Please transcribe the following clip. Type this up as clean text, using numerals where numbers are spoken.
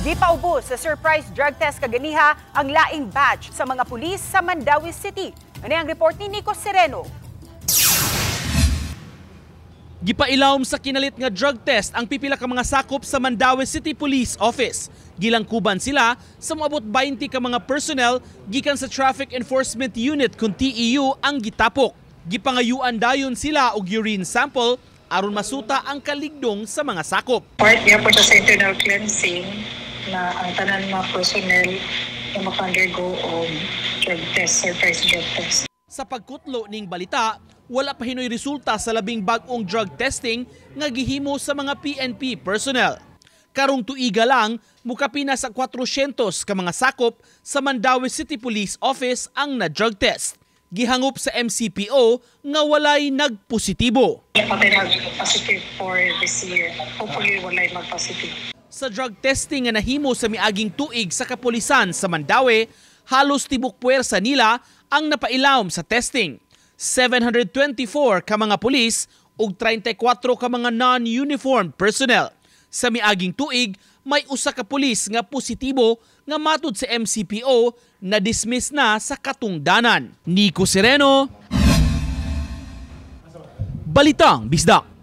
Gipaubos sa surprise drug test kaganiha ang laing batch sa mga pulis sa Mandaue City. Ano ang report ni Nico Sereno? Gipailawom sa kinalit nga drug test ang pipila ka mga sakop sa Mandaue City Police Office. Gilangkuban sila sa moabot 20 ka mga personnel gikan sa Traffic Enforcement Unit kun TEU ang gitapok. Gipangayuan dayon sila og urine sample aron masuta ang kaligdong sa mga sakop. Part niya po siya sa internal cleansing na ang tanan mga personnel na maka-undergo og drug test, surprise drug test. Sa pagkutlo ning balita, wala pa hinoy resulta sa labing bag-ong drug testing nga gihimo sa mga PNP personnel. Karong tuiga lang, mukapina sa 400 ka mga sakop sa Mandaue City Police Office ang na-drug test. Gihangop sa MCPO nga walay nagpositibo. Wala pa tayo nag-positive for this year. Hopefully, walay mag-positive. Sa drug testing nga nahimo sa miaging tuig sa kapulisan sa Mandaue, halos tibok puwersa nila ang napailawom sa testing. 724 ka mga pulis ug 34 ka mga non-uniformed personnel. Sa miaging tuig, may usa ka pulis nga positibo nga matud sa MCPO na dismiss na sa katungdanan. Nico Sereno, Balitang Bisdak.